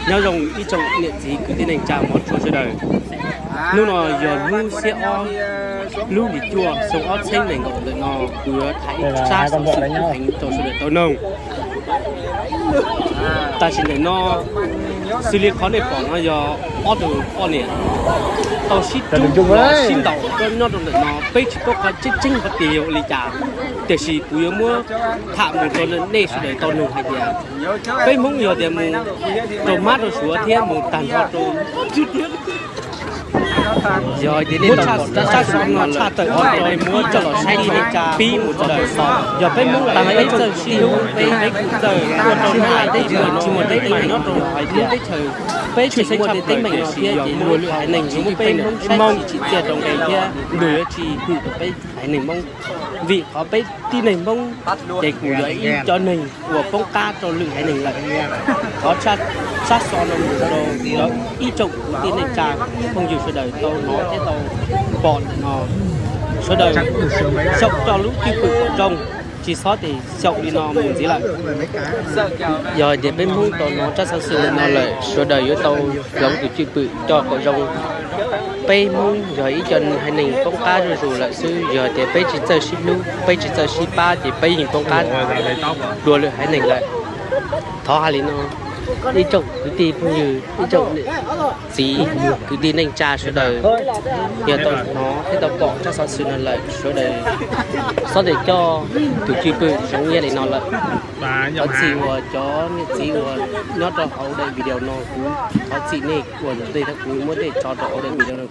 Nyob zoo ib tsoom niam txiv kwv tij neej tsa mov tshua sawv daws. Hnub no yog hnub xiab ob lub hlis cuaj xyoo ob txhiab nees nkaum ntawm no, kuv yuav tham ib sab xov xwm kub heev rau sawv daws tau noog. Tam sim ntawm no, xws li qhov nej pom no yog ob tug poj niam tau sib rub sib ntaus nyob rau ntawm no, peb tsis paub qhov tseeb tseeb qhov tiag yog ua li cas, tiam sis kuv yuav muab tham mus rau nej sawv daws tau noog hais tias peb Hmoob yog tias mus rau hmab rau suav thiab mus tag nrho rau yog tias nej tau pom rab sab xov no tshaj tawm no, muab coj los saib thiab pib mus rau lawm. Yog peb Hmoob tag peb txawj sib hlub, peb txawj ua rau hais teb chaws tsis muaj teeb meem nyob rau hais tias teb chaws peb tsis muaj tej teeb meem no thiab ces luag lwm haiv neeg yuav muab peb Hmoob saib tsis tsim txiaj rau nqe thiab luag yuav tsis hwm rau peb haiv neeg Hmoob. Vim qhov peb tib neeg Hmoob ces kuj yog ib cov neeg uas poob qab rau lwm haiv neeg lawm. Qhov sab xov no mus rau ib tsoom kwv tij neej tsa phooj ywg sawv daws tau hnov thiab tau pom ntawm no, sawv daws xyaum coj lub cwj pwm kom zoo, tsis txhob tias xyaum li no mus ntxiv lawm. Yog hais tias peb Hmoob tau hnov tsab xov xwm ntawm no lawm, sawv daws yuav tau hloov tus cwj pwm coj kom zoo. Peb Hmoob yog ib co haiv neeg poob qab zuj zus lawm xwb, yog tias peb tsis txawj sib hlub, peb tsis txawj sib pab ces peb yeej poob qab dua lwm haiv neeg lawm. Thov hais li no, ib tsoom kwv tij phooj ywg, ib tsoom niam txiv, kwv tij neej tsa sawv daws, yog tau hnov thiab tau pom tsab xov xwm no lawm, sawv daws txhob tias coj tus cwj pwm zoo nyiaj li no lawm. Thov txim uas cov niam txiv uas nyob rau hauv daim video no, kuv thov txim nej uas tej thaum kuv muab tej tso rau hauv daim video no.